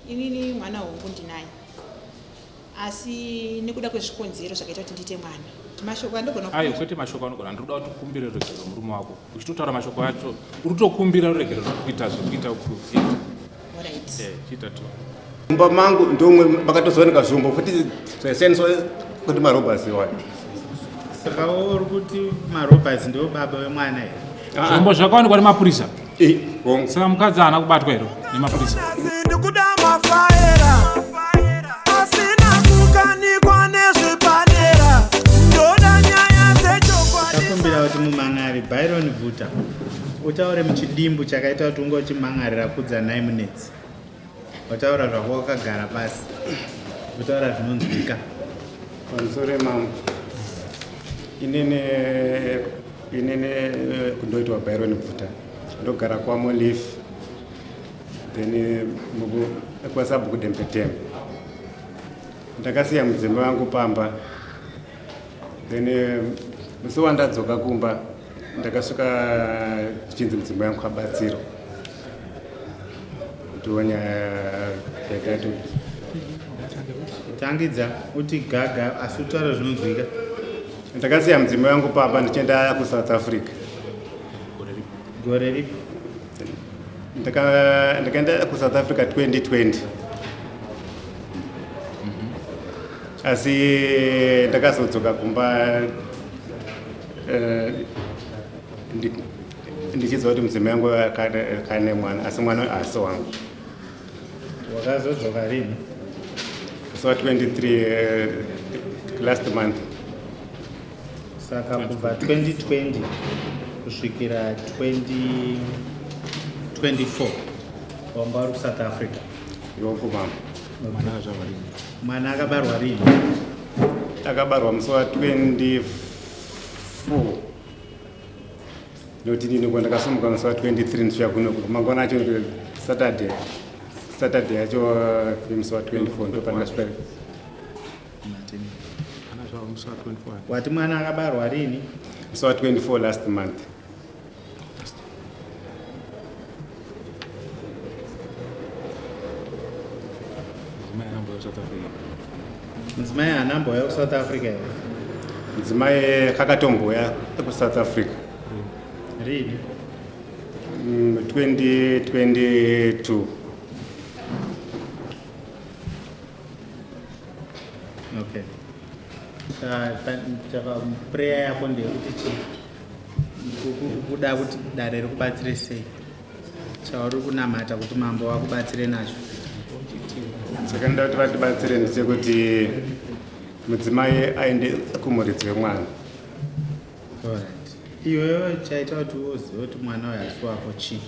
Inini mwana hongu ndinaye asi nekuda kwezvikonzero zvakaita kuti ndiite mwana mashoko andogona ayo kwete mashoko anogona ndikuda kuti ukumbire ruregerero murume wako uchitotaura mashoko acho uri kutokumbira ruregerero kuita zvekuita kuita eh, chiita tu mumba mangu ndomwe makatozooneka zvombo futi zvaishandiswa kuti marobhasi iwayo. Saka uri kuti marobhasi ndiwo baba vemwana here? Ah. Zvombo zvakawanikwa nemapurisa. Eh, hongu. Saka mukadzi haana kubatwa here nemapurisa? Ndikuda mafaera asina kukanikwa nezvepadera ndoda nyaya dzechokwadi. Takumbira kuti mumhan'ari Byron Bvuta utaure muchidimbu chakaita kuti unge uchimhan'arira Kudzanai Munetsi. Wataura zvako wakagara pasi. Wataura zvinonzwika. Pamusoro mambo. Inini inini eh, kundoitwa Byron Bvuta. Ndogara kwaMolife. Then eh, muku kwasabhuku Dembetembe. Ndakasiya mudzimai wangu pamba. Then eh, musi wandadzoka kumba ndakasvika zvichinzi mudzimai wangu abatsirwa. Ndiwo nyaya yakaita Tangidza uti gaga asi utaura zvinonzwika. Ndakasiya mudzimai wangu pamba ndichienda kuSouth Africa. Gore ripi? Ndakaenda kuSouth Africa 2020. Asi ndakazodzoka kumba eh, ndichiziva kuti mudzimai wangu akane mwana asi mwana haasi wangu. Wakazodzoka rini? Musi wa 23 eh, last month. Saka kubva 2020 kusvikira 2024 wanga uri kuSouth Africa. Yoko mama. Mwana akazvarwa rini? Mwana akabarwa rini? Akabarwa musi wa 24 nokuti inini ko ndakasumuka musi wa 23 ndisvika kuno mangwana acho Saturday Saturday yacho musi wa 24 ndopandakasvika. Wati mwana akabarwa rini? Musi wa 24 last month. Mudzimai haana mbouya kuSouth Africa here? Mudzimai kakatomboya kuSouth Africa. Rini? 2022. Okay. Saka prayer yako ndeyekuti chii? Ukuda kuti dare rikubatsire sei? Chauri kunamata kuti mambo vakubatsire nacho? Saka ndoda kuti vatibatsire ndechekuti mudzimai aende kumuridzi wemwana. Alright. Iwewe chaita kuti uzive kuti mwana uyu asi wako chii?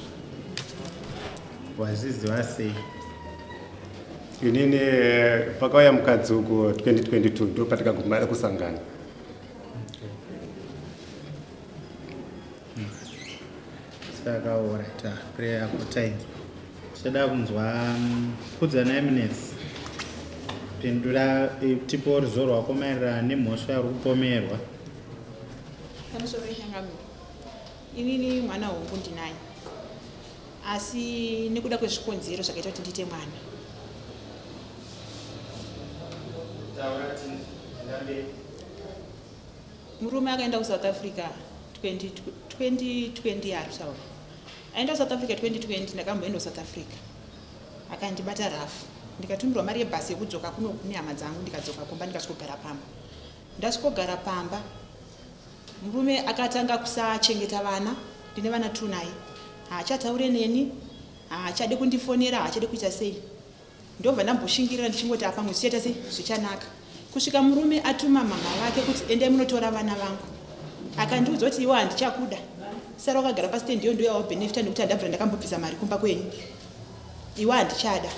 Wazviziva sei? Inini eh, pakauya mukadzi uku 2022 ndo patakaguma kusangana. Saka alright, ah, prayer yako tainzwa. Tichada kunzwa mm, Kudzanai Minutes. Pindura eh, tipewo ruzivo rwako maererano nemhosva yauri kupomerwa. Pamusoro pechangamire, inini mwana hongu ndinaye asi nekuda kwezvikonzero zvakaita kuti ndiite mwana. Murume akaenda kuSouth Africa 2020 yaari kutaura. Aenda kuSouth Africa 2020 ndakamboenda kuSouth Africa. Akandibata rafu. Ndikatumirwa mari yebhasi yekudzoka kuno kune hama dzangu ndikadzoka kumba ndikasvikogara pamba. Ndasvikogara pamba murume akatanga kusachengeta vana ndine vana two naye. Haachataure neni, haachade kundifonera, haachade kuita sei. Ndobva ndamboshingirira ndichingoti apa pamwe zvichaita sei zvichanaka. Kusvika murume atuma mhamha vake kuti endai munotora vana vangu. Akandiudza kuti iwe handichakuda. Sara wakagara pastand iyo ndiyo yawabhenefita nekuti handabvira ndakambobvisa mari kumba kwenyu. Iwe handichada.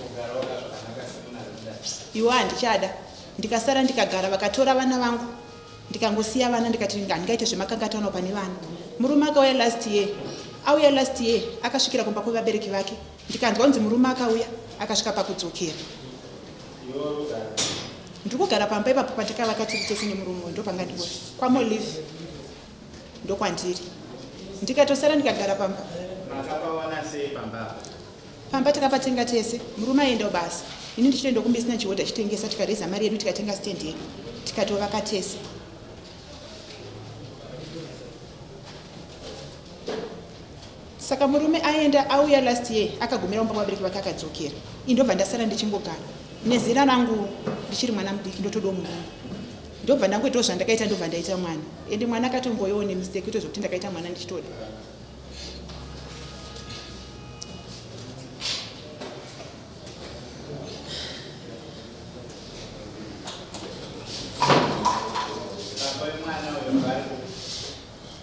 Iwe handichada. Ndikasara ndikagara vakatora vana vangu. Ndikangosiya vana ndikati handingaite zvemakangatanwa pane vana. Murume akauya last year. Auya last year akasvikira kumba kwevabereki vake. Ndikanzwa kunzi murume akauya akasvika pakudzokera. Ndiri kugara pamba ipapo patakavaka tiri tese nemurume uyu ndopanga ndikuri. KwaMolive ndokwandiri. Ndikatosara ndikagara pamba. Makapawana sei pamba apa? Pamba takapatenga tese, murume aienda kubasa, ini ndichitoenda kumbisina chihodha chitengesa, tikareza mari yedu tikatenga stand yedu, tikatovaka tese. Saka murume aenda auya last year akagumira kumba kwabereki vake akadzokera. Ini ndobva ndasara ndichingogara. Nezera rangu ndichiri mwana mudiki ndotodawo murume. Ndobva ndangoitawo zvandakaita ndobva ndaita mwana. Ende mwana akatongoiwo nemistake kuita zvekuti ndakaita mwana ndichitoda.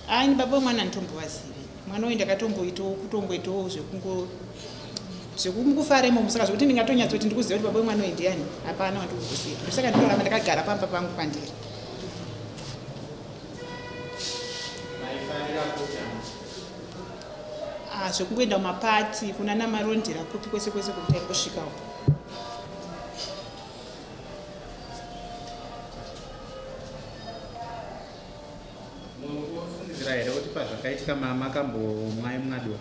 Aini baba wemwana handitombovazivi. Mwana uyu ndakatomboitawo kutongoitawo zvekungo zvekumukufara imomo saka zvekuti ndingatonyatsoti ndikuziva kuti baba wemwana uyu ndiani hapana wandikukuziva. Ndosaka ndinoramba ndakagara pamba pangu pandiri. Ah, zvekungoenda kumapati kunana marondera kupi kwese kwese kuti taingosvikawo. Munofungidzira here kuti pazvakaitika makambomwa imwadwa?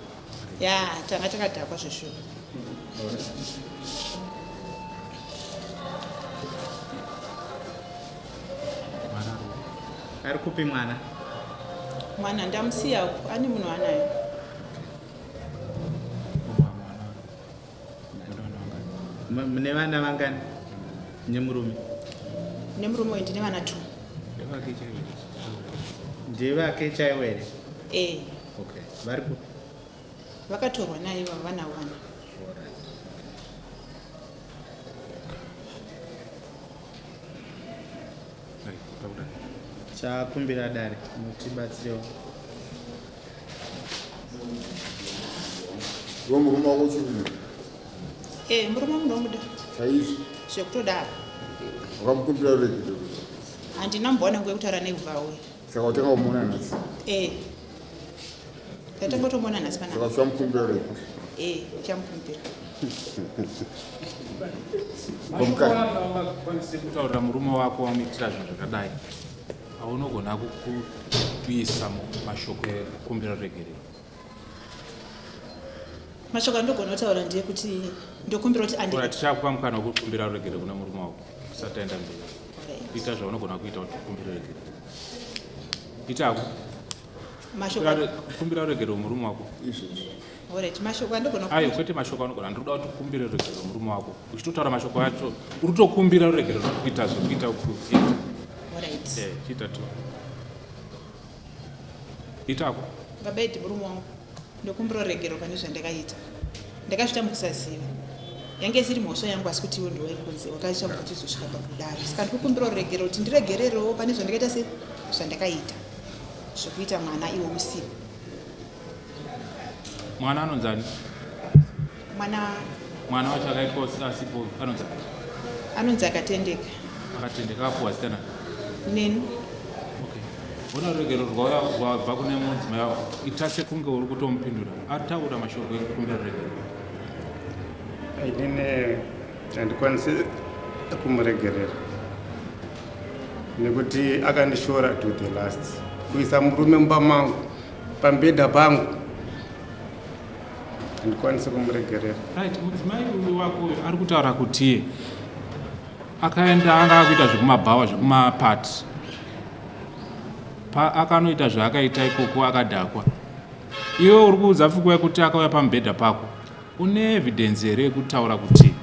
Ya, tanga takadhakwa zveshuwa. Ari kupi mwana? Mwana ndamusiya uko, ane munhu anayo. Mune vana vangani nemurume? Nemurume uyu ndine vana two. Ndevake chaiwo here? Eh. Okay. Vari kupi? Vakatorwa naye vava vana vana. Chakumbira dare mutibatsirewo. Iwe murume wako uchiri kumuda? Eh, murume wangu ndomuda. Chaizvo. Zvekutodaro. Wakamukumbira ruregerero? Handina mbowana nguva yekutaura naye kubva auya. Saka watanga kumuona nhasi? Eh. Ndatanga kutomuona nhasi panapa. Saka uchamukumbira ruregerero? Eh, ndichamukumbira. Ungakwanise kutaurira murume wako wamuitira zvinhu zvakadai aunogona kukuisa mashoko ekukumbira ruregerero. Mashoko andogona kutaura ndeyekuti ndokumbira kuti andi Tichakupa mukana wekukumbira ruregerero kuna murume wako usati taenda mberi. Ita zvaunogona kuita kuti ukumbire ruregerero. Ita hako. Mashoko kumbira ruregerero murume wako. Izvozvo. Alright, mashoko andogona Ayo kwete mashoko anogona ndinoda kuti ukumbire ruregerero murume wako. Uchitotaura mashoko acho uri kutokumbira ruregerero kuita zvekuita kuita. Alright. Eh, chiita tu. Ita hako. Baba Edi murume wangu. Ndokumbira ruregerero pane zvandakaita. Ndakazviita mukusaziva. Yange isiri mhosva yangu asi kuti iwe ndiwe waikonze wakaita kuti izosvika pakudaro. Saka ndikukumbira ruregerero kuti ndiregererewo pane zvandakaita se zvandakaita. Zvekuita mwana iwe usipo. Mwana anonzi ani? Mwana Mwana wacho akaitwa asipo anonzi ani? Anonzi Akatendeka. Akatendeka akapuwa zita nani? Neni. Okay. Ona ruregerero rwauya rwabva kune mudzimai wako. Ita sekunge uri kutomupindura. Ataura mashoko ekukumbira ruregerero. Inini handikwanisi kumuregerera nekuti akandishora to the last. Kuisa murume mumba mangu pambedha pangu handikwanisi kumuregerera. Right, mudzimai uyu wako uyu ari kutaura kuti akaenda anga akuita zvekumabhawa zvekumapati pa akanoita zvaakaita ikoko akadhakwa iwe uri kuudza pfungwa yekuti akauya pamubhedha pako une evidence here yekutaura kuti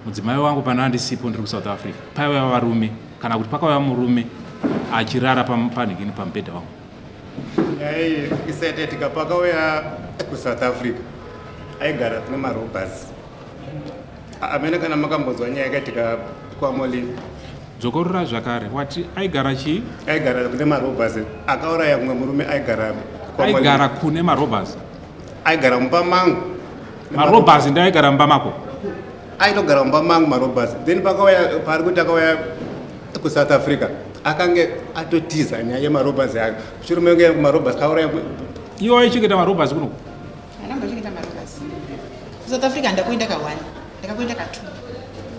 mudzimai wangu pana andisipo ndiri kusouth africa paiuya varume kana kuti pakauya murume achirara panhikini pamubhedha wangu Nyaya iyi isati yaitika pakauya kuSouth Africa aigara kune marobhers. Amene kana makambonzwa nyaya yakaitika kwaMolive. Dzokorora zvakare wati aigara chii? Aigara kune marobhers akauraya mumwe murume aigara aigara kune marobhers. Aigara mumba mangu. Marobhers ndiye aigara mumba mako? Aitogara mumba mangu marobhers. Then pakauya paari kuti akauya kuSouth Africa akange atotiza nyaya yemarobhers ayo. Mushure mekunge marobhers kauraya Iwe waichengeta marobhers kuno? Andambochengeta marobhers. KuSouth Africa handakuenda ka one, ndakakuenda ka two.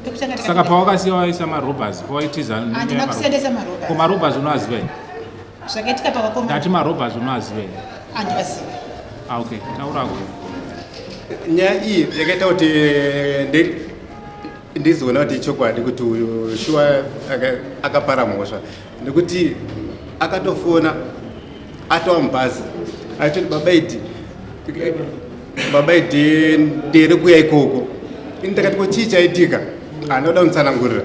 Pekutanga Saka pawakasiya waisa marobhers pawaitiza Handina kusiya ndaisa marobhers. Ko marobhers unoaziva here? Zvakaitika pavakoma. Ndati marobhers unoaziva here? Handivazivi. Ah, okay, taurako. Nyaya iyi yakaita kuti ndizoona kuti ichokwadi kuti uyu shuwa akapara mhosva nekuti akatofona atova mubhazi achitoti baba idi baba idi ndiri kuya ikoko. Ini ndakati ko chii chaitika, handina kuda kunditsanangurira.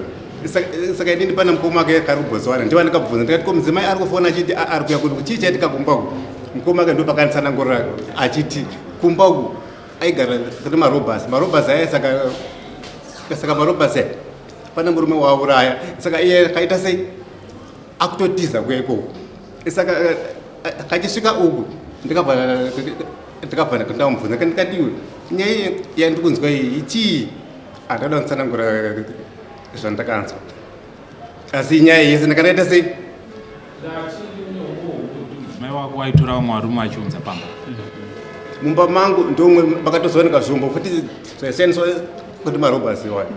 Saka inini pana mukoma wake kari kuBotswana, ndivo andikabvunza ndikati ko mudzimai ari kufona achiti ari kuya kuno, chii chaitika kumba uku? Mukoma wake ndo pakanditsanangurira achiti kumba uku aigara kune marobhasi, marobhasi aya saka marobhasi aya pane murume waauraya, saka iye kaita sei akutotiza kuya ikoko. Saka kachisvika uku ndikabva ndikabva ndamubvunza ndikati iwe nyaya yandiri kunzwa iyi ichii? Handada kunditsanangura zvandakanzwa, asi nyaya yese ndakanaita sei. Mudzimai wako waitora vamwe varume vachiunza pamba? Mumba mangu ndomwe makatozowanika zvombo futi zvaishandiswa kuti marobhasi iwayo.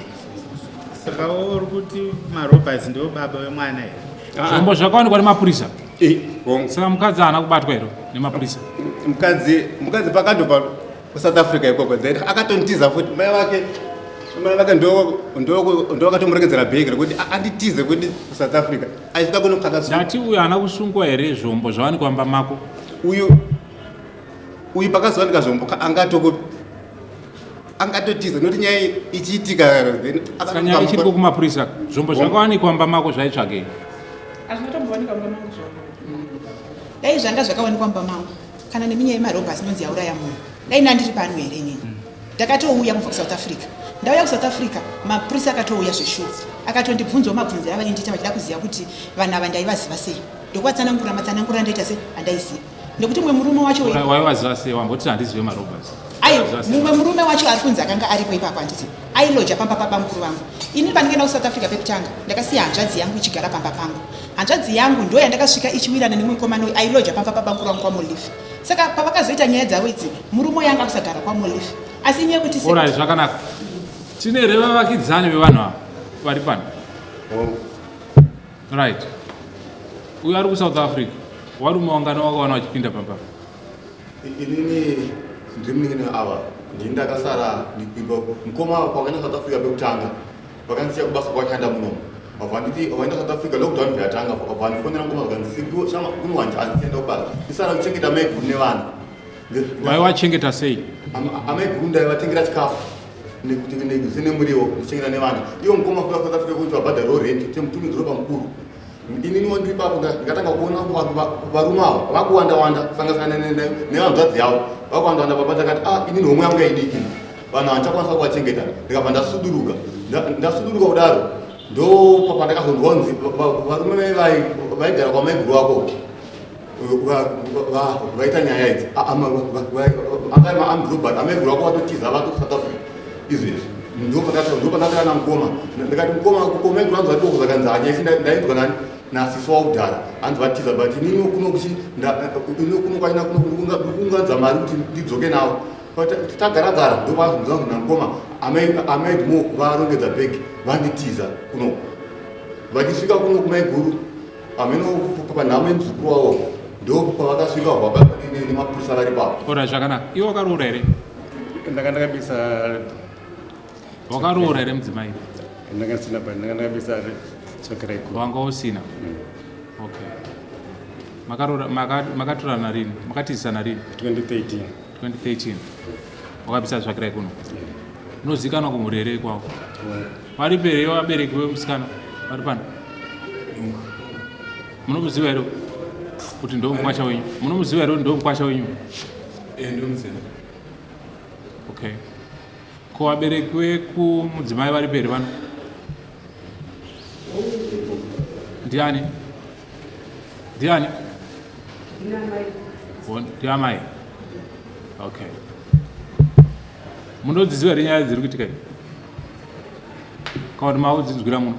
Saka uri kuti marobhasi ndiwo baba vemwana here? Zvombo zvakawanikwa nemapurisa. Saka mukadzi haana kubatwa here nemapurisa? Mukadzi pakandobva kuSouth Africa ikoko, then akatondiza futi. Mai vake ndo vakatomuregedzera bhegi rekuti anditize futi kuSouth Africa achida kuno. Ndati uyu haana kusungwa here, zvombo zvawanikwa mumba mako? Uyu pakazowanika zvombo angatotiza nokuti nyaya ichiitika then Saka nyaya ichiriko kumapurisa, zvombo zvakawanikwa mumba mako zvaitsvagei? Hazvinotombowanikwa mumba mangu zvombo. Dai zvanga zvakawanikwa mumba mangu, kana neminyaya yemarobhasi inonzi yauraya munhu, dai nandiri pano here inini? Ndakatouya kubva kuSouth Africa. Ndauya kuSouth Africa, mapurisa akatouya zveshuwa, akatondibvunzawo mabvunziro avaindiita vachida kuziva kuti vanhu ava ndaivaziva sei. Ndokuvatsanangura matsanangura andaita se andaiziva, nekuti mumwe murume wacho Waivaziva sei? Wamboti handizive marobhasi. Aiwa, mumwe murume wacho ari kunzi akanga aripo ipapo, handiti ailoja pamba pabamukuru vangu. Ini pandikaenda kuSouth Africa pekutanga, ndakasiya hanzvadzi yangu ichigara pamba pangu. Hanzvadzi yangu ndo yandakasvika ichiwirana nemumwe mukomana uyu ailoja pamba pabamukuru vangu kwaMolifi. Saka pavakazoita nyaya dzavo idzi, murume uyu anga kusagara kwaMolifi, asi inyaya yekuti Alright, zvakanaka. Tine here vavakidzani vevanhu ava vari pano? Right, uyu ari kuSouth Africa, warume wangani wakawana vachipinda pamba? Inini ndiri munin'ina ava, ndini ndakasara ndikuimba. Mukoma kwakaenda South Africa pekutanga vakandisiya kubasa kwashanda munomu. Vanditi vaenda South Africa, lockdown yatanga, vandifonera mukoma vakanzi kunowanja handisienda kubasa, ndisara kuchengeta maiguru nevana. Waiwachengeta sei? Amaiguru ndaivatengera chikafu nemuriwo, ndichengeta nevana. Ivo mukoma kuya South Africa kuti vabhadharewo rent temutumidziro pamukuru. Ininiwo ndiri papo, ndikatanga kuona varume ava vakuwanda wanda, sangasana nevanzvadzi yavo vakuwanda wanda papa. Ndakati a inini homwe yangu yaidiki, vanhu handichakwanisa kuvachengeta. Ndikabva ndasuduruka. Ndasuduruka kudaro, ndo pandakazonzwa kunzi varume vaigara kwamaiguru wako vaita nyaya idzi, anga maarmed robbery. Amaiguru wako vatotiza vato kuSouth Africa izvezvi. Ndo pandakatana namukoma, ndikati mukoma, komaiguru anzi vatoko zvakanzi hanya isi ndainzwa nani nasisi wakudhara hanzi vatiza, but inini kuno kuchi ini kuno kwaina kuunganidza mari kuti ndidzoke navo. Tagara gara, ndopazonzwa kunzi namukoma amaidmo varongedza bhegi vanditiza kuno. Vachisvika kuno kumaiguru, hameno panhamo yemuzukuru wavo, ndo pavakasvika vabatwa nemapurisa vari papo. Alright, zvakanaka. Iwe wakaroora here? Ndanga ndakabisa. Wakaroora here mudzimai? Ndanga ndisina, but ndanga ndakabisa tsvakirai kuno. Wanga usina? Okay. Makaroora, makatorana rini? Makatizisana rini? 2013. 2013 wakabisa tsvakirai kuno. Unozivikanwa kumhuri here ikwako? Varipo here vabereki vemusikana vari pano? Munomuziva here kuti ndo mukwasha wenyu? Munomuziva here kuti ndo mukwasha wenyu? Ndomuziva. Okay, ko vabereki vekumudzimai varipo here pano? Ndiani? Ndiani? Ndiamai. Okay, munodziziva here nyaya dziri kuitika iyi, kana kuti makudzinzwira muno?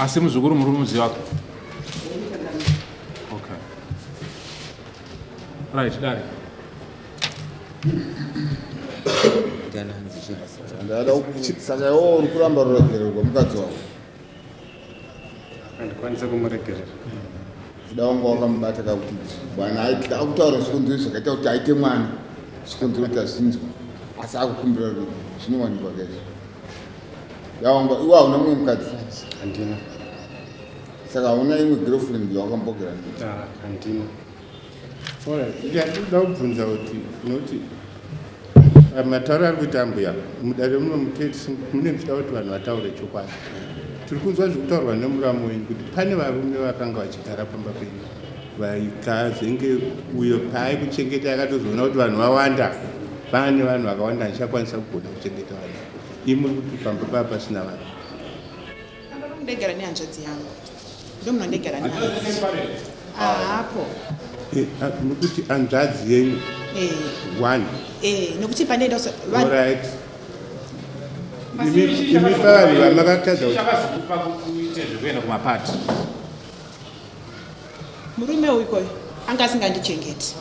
Asi muzukuru muri kumuziva? Okay, right, dare. Ndada saka iwo uri kuramba ruregerero rwemukadzi wako? Handikwanisi kumuregerera. Kuda wanga wakamubata ka kuti mwana aita akutaura zvikonzero zvakaita kuti aite mwana zvikonzero tazvinzwa asi akukumbira rudo zvinowanikwa kaizvo yawanga iwe hauna mumwe mukadzi handina saka hauna imwe girlfriend yawakambogara nayo ah, handina Ndinoda kubvunza kuti nokuti ah, matauro ari kuita ambuya mudare muno muteti mune muchida kuti vanhu vataure chokwadi. Tiri kunzwa zviri kutaurwa nemuramu wenyu kuti pane varume vakanga vachigara pamba penyu vaikazenge uyo paaikuchengeta akatozoona kuti vanhu vawanda pane vanhu vakawanda handichakwanisa kugona kuchengeta vanhu imi muri kuti pamba paa pasina vanhu. Pamba pangu ndaigara nehanzvadzi yangu. Ndomunhu wandaigara naye. Ahapo. Eh, ah, nokuti hanzvadzi yenyu Eh, one eh, nokuti pandaenda Alright. Imi imi pavanhu vamakatadza kuti chakazokupa kuti uite zvekuenda kumapati Murume uyu koyo anga asingandichengeti.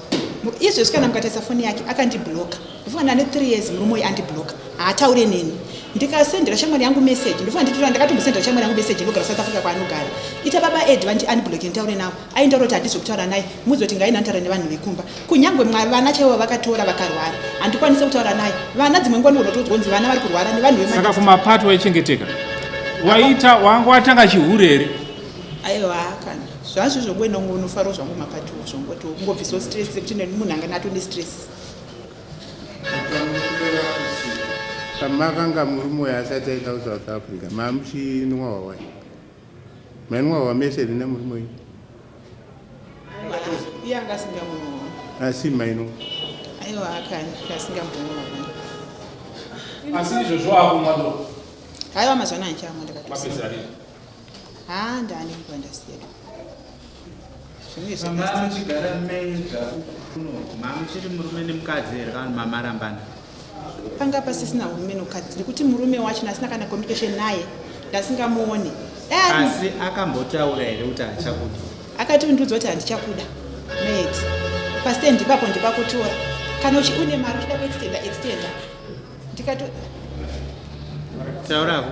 Izvezvi kana mukatarisa foni yake akandibloka. Ndofunga ndane 3 years murume uyu andibloka. Haataure neni. Ndikasendera shamwari yangu message. Ndofunga nditora ndakatombosendera shamwari yangu message inogara South Africa kwaanogara. Ita baba Ed vandi unblock nditaure navo. Aintaura kuti handizvo kutaura naye. Muudze kuti ngaina nditaura nevanhu vekumba. Kunyangwe vana chaivo vakatora vakarwara. Handikwanise kutaura naye. Vana dzimwe nguva ndinotodzwa kunzi vana vari kurwara nevanhu vema. Saka kumapati waichengeteka. Waita wanga watanga chihure here? Aiwa kana zvazvo zvongoenda unofaro zvangu mapatiwo zvongoti kungobvisawo stress yekuti munhu anga nato nestress. Pamakanga murume uyo asati aenda kuSouth Africa mamuchinwa hwahwa mainwa hwahwa mese here nemurume uyu? Iye anga asingamwi hwahwa. Asi mainwa? Aiwa kana asingambomwi hwahwa. Asi izvozvo akumwa do? Haiwa mazuva ano handichamwa ndakatosiya. Haa ndane nguva ndasiya zvimwe zvamuchigara mega kuno mamuchiri murume nemukadzi here kana mamarambana? Panga pasisina murume nomukadzi nekuti murume wacho ndasina kana communication naye ndasingamuone. Asi akambotaura here kuti haachakudi? Akati undiudza kuti handichakuda mate pastand ipapo ndipakutora kana uchi une mari uchida kuextenda extenda ndikato taurako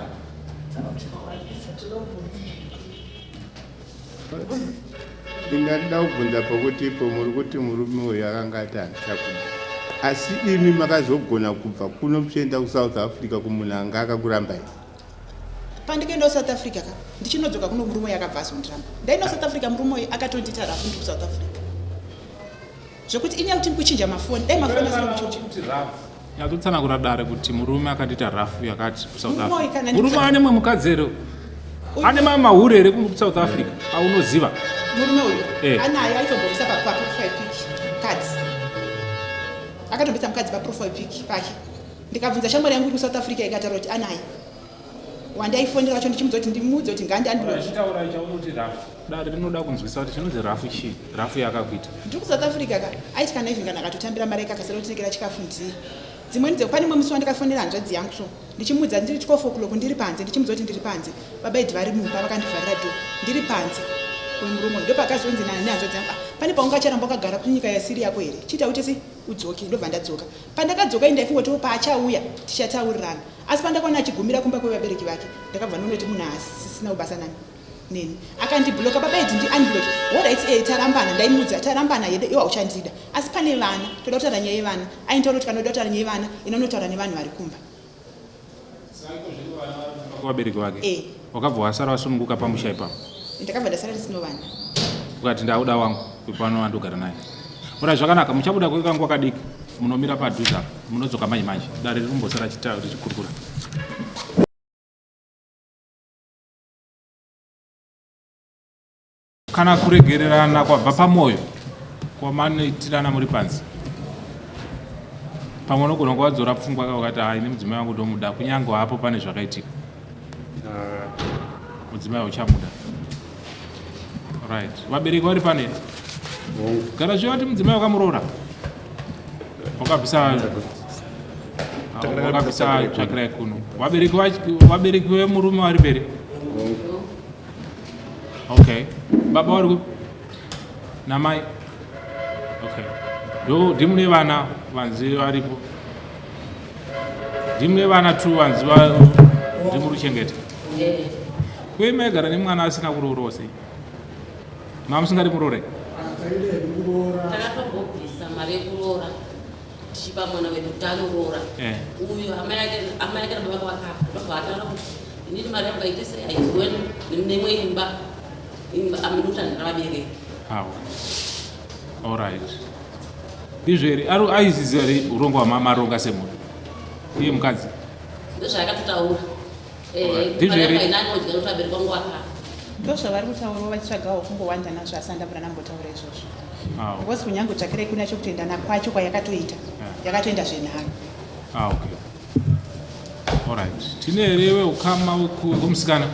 ndingada kubvunza pokuti ipo muri kuti murume uyu akanga ati handichakuda asi imi makazogona kubva kuno muchienda kusouth africa kumunhu anga akakurambai pandikaenda kusouth africa ka ndichinodzoka kuno murume uyu akabva azondiramba ndaenda kusouth africa murume uyu akatondiita rafu ndiri kusouth africa zvekuti inyaya kuti ndikuchinja mafoni dai mafoni asina kuchinja Yatotsanangura dare kuti murume akandiita rafu yakati kuSouth Africa. Murume ane mumwe mukadzi here? Ane mamwe mahure here kuSouth Africa aunoziva? Murume uyu eh. anayo aitombomisa paprofile pic mukadzi. Akatombisa mukadzi paprofile pic pake. Ndikabvunza shamwari yangu iri kuSouth Africa ikataura kuti anaye. Wandaifonera wacho ndichimudza kuti ndimuudze kuti ngandi andichitaura chaunoti rafu. Dare rinoda kunzwisa kuti chinonzi rafu chii? Rafu yaakakuita. Ndiri kuSouth Africa ka aiti kana even kana akatotambira mari yake akasara kutengera chikafu ndii. Dzimweni dze pane mumwe musi wandakafonera hanzvadzi yangu so ndichimuudza ndiri 12 o'clock ndiri panze ndichimuudza kuti ndiri panze baba Ed vari mumba vakandivharira door ndiri panze uyu murume uyu ndopakazonzi nehanzvadzi yangu ah, pane paungacharamba wakagara kunyika yasiri yako here chiita uite sei udzoke ndobva ndadzoka pandakadzoka ini ndaifunga kuti paachauya tichataurirana Asi pandakaona achigumira kumba kwevabereki vake ndakabva ndonoti munhu asisina kubasa nani neni akandibloka baba edi ndi unblock horait e eh, tarambana ndaimudza tarambana hedu iwe hauchandida asi pane vana toda kutaura nyaya yevana aintaura kuti kana uda kutaura nyaya yevana ina unotaura nevanhu vari kumba vabereki vake eh. wakabva wasara wasununguka pamusha ipapo ndakabva ndasara ndisino vana ukati ndauda wangu pano wandogara naye ora zvakanaka muchabuda kwekanguva kadiki munomira padhuze apa munodzoka manje manje dare riri kumbosara richikurukura kana kuregererana kwabva pamwoyo kwamanoitirana muri panze pamwe unogona kuvadzora pfungwa ka ukati hai nemudzimai wangu ndomuda kunyange hapo pane zvakaitika ah. mudzimai uchamuda right vabereki vari pane gara zviya vati mudzimai wakamuroora wakabvisa wakabvisa tsvakirai kuno vabereki vabereki vemurume vari mberi okay baba vari kupi namai okay ndo ndimune vana vanzi varipo ndimune vana tu vanzi ndimuri kuchengeta kuye maigara nemwana asina kuroorwa sei? Mamusingadi muroore? Takatombobvisa mari yekuroora tichipa mwana wedu kuti anoroora. Eh. Uyu amai ake amai ake nababa vake vakafa. Ndobva ataura kuti inini mari yangu haite sei haidyiwe nemwe imba. Imba amene kuti handina vabereki. Awo. All right. Ndizvo here? Ari aiziziva here urongwa hwamamaronga semhuri? Iye mukadzi. Ndozvaakatotaura. Eh, Ndizvo here? inanodya kuti vabereki vangu vakafa. Ndozvavari kutaurawo vachitsvagawo kungowanda nazvo asi handambura ndambotaura izvozvo. Ah, okay. Because kunyange tsvakirai kuna chokutoenda kwacho kwayakatoita. Yakatoenda zvenharo. Ah, okay. All right. Tine here weukama wekumusikana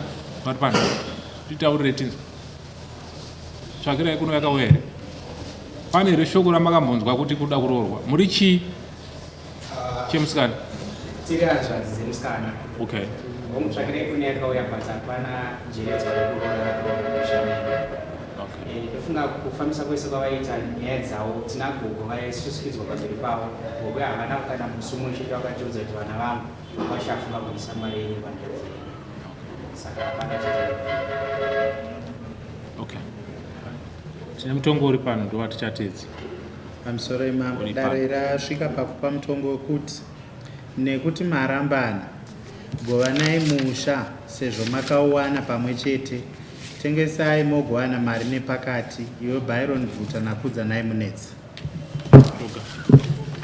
vari pano? Titaurire tinzwe. Tsvakirai kuno yakauya here? Pane here shoko ramakambonzwa kuti kuda kuroorwa? Muri chii chemusikana? Tiri hanzvadzi dzemusikana. Okay. Ngomutsvakirai kune yakauya but hapana jeredzwa rekuroora rakaroora musha medu. Okay. Eh, ndofunga kufambisa kwese kwavaiita nyaya dzavo tina gogo vaisusukidzwa pamberi pavo. Gogo havana kana musi umwe chete vakatiudza kuti vana vangu vashafunga kuisa mari yenyu panjodzi yenyu. Saka hapana chete. Okay. Tine mutongo uri pano ndowatichateedza. Pamusoro imambo, Uri pano. dare rasvika pakupa mutongo wekuti nekuti marambana, govanai musha sezvo makauwana pamwe chete, tengesai mogowana mari nepakati, iwe Byron Bvuta naKudzanai Munetsi.